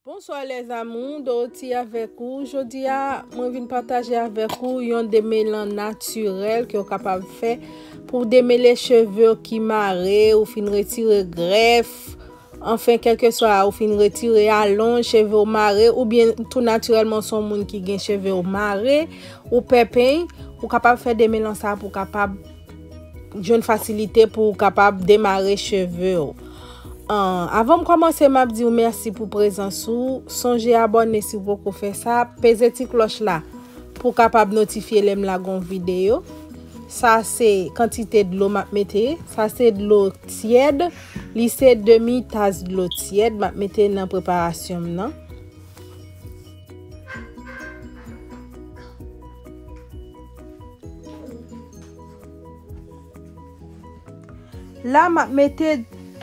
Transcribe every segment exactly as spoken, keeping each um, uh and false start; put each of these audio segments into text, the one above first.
Bonsoir les amours, Dorothy avèk ou. Jodi a, mwen vin pataje avèk ou yon demelan natirèl ke w kapab fè pou demele cheve w ki mare, ou fin retire grèf, anfen, kèlkeswa, ou fin retire alonj, cheve w mare, oubyen tou natirèlman se yon moun ki gen cheve w mare, ou pè peny, ou kapab fè demelan sa pou kapab jwenn fasilite pou w kapab demare cheve w. An, avan m kòmanse, m ap di w mèsi pou prezans ou. Sonje abòne si w poko fè sa. Peze ti klòch la pou w kapab notifye lè m lage yon videyo. Sa se kantite dlo m ap mete. Sa se dlo tyèd. Li se demi tas dlo tyèd m ap mete nan preparasyon m nan. La, m ap mete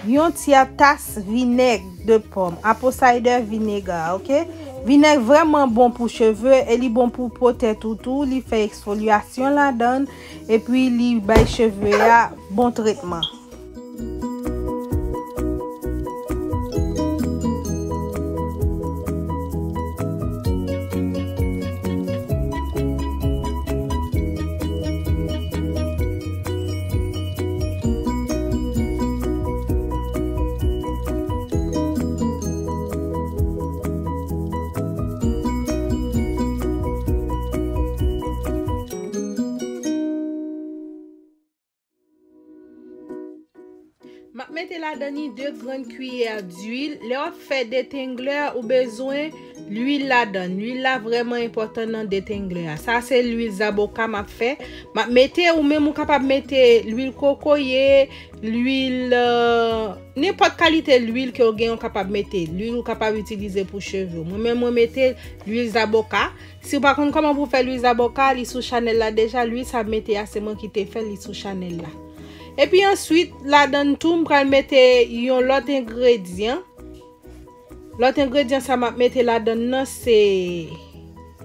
yon tya tas vinèg de pòm, apple cider vinegar, oke? Vinèg vrèman bon pou cheve e li bon pou po tèt ou tou, li fè eksfolyasyon ladan l, epi li bay cheve a bon tretman. M ap mete ladan ni de grann kiyè diwil. Lè w ap fè detenglè, ou bezwen lwil ladan. Lwil la vrèman enpòtan nan detenglè a. Sa se lwil zaboka m ap fè. M ap mete, ou menm ou kapab mete lwil kokoye, lwil, euh, nenpòt kalite lwil ke w gen, ou kapab mete. Lwil ou kapab itilize pou cheve w. Mwen menm, mwen mete lwil zaboka. Si w pa konn kòman pou fè lwil zaboka, li sou chanèl la deja. Lwil sa m mete a, se mwen ki te fè li sou chanèl la. Epi answit, ladan tou, m pral mete yon lòt engredyan. Lòt engredyan sa m ap mete ladan nan, se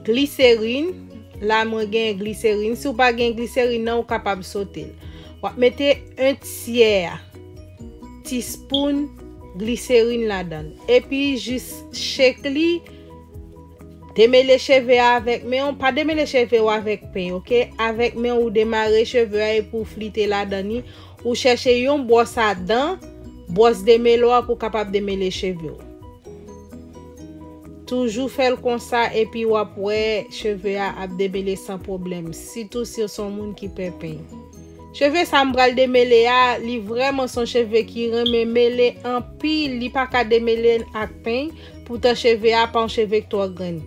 gliserin. La, mwen gen gliserin. Si w pa gen gliserin nan, ou kapab sote l. W ap mete yon tyè tispoun gliserin ladan. Epi jis shake li. Demele cheve a avèk men w. Pa demele cheve w avèk peny, oke? Avèk men w, ou demare cheve a epi w flite ladan ni. Ou chèche yon bwòs a dan, bwòs demele w pou w kapab demele cheve w. Toujou fè l konsa epi w ap wè cheve a ap demele san pwoblèm, sitou si w se yon moun ki pè peny. Cheve sa m pral demele a, li vrèman se yon cheve ki renmen mele anpil, li pa ka demele ak peny, poutan cheve a pa yon cheve ki twò grenn.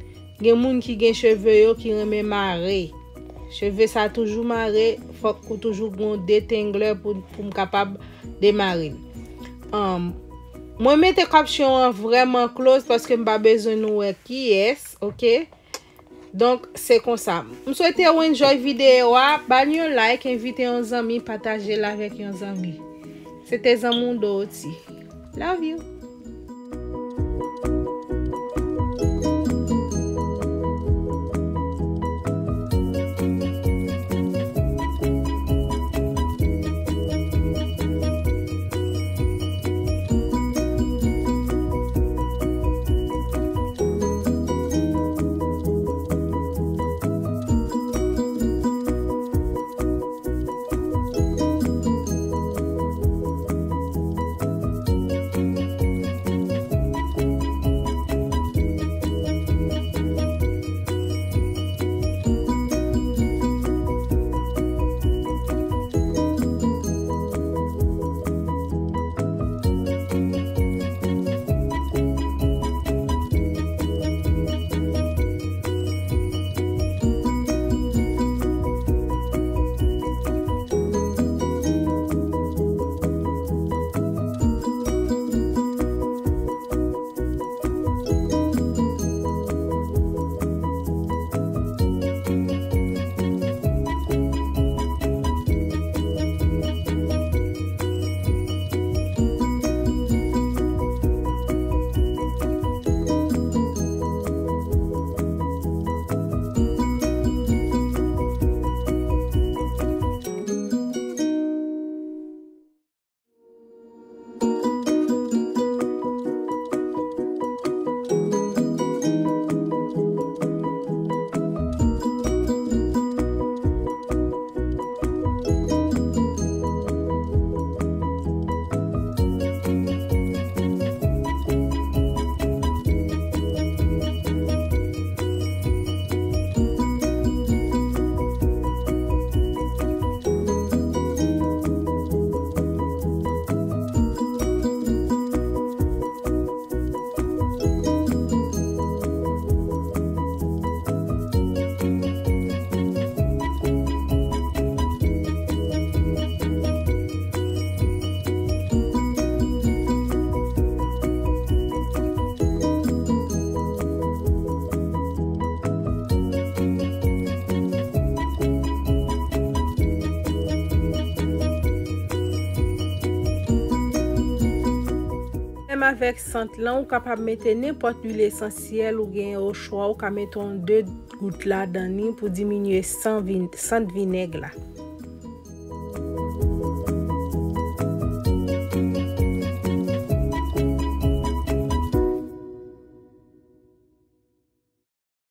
Gen moun ki gen cheve yo ki renmen mare. Cheve sa toujou mare, fòk ou toujou gen yon detenglè pou, pou m kapab demare l. Anm, mwen mete caption an vrèman close paske m pa bezwen nou wè kiyès, oke? Donk, se konsa. M swete w enjoy videyo a. Ba l yon like, envite yon zanmi, pataje l avèk yon zanmi. Se te zanmi w Dorothy. Love you. Avèk sant lan, ou kapab mete nenpòt lwil esansyèl ou genyen, ochwa ou ka mete yon de gout ladan li pou diminye san vin- sant vinèg la.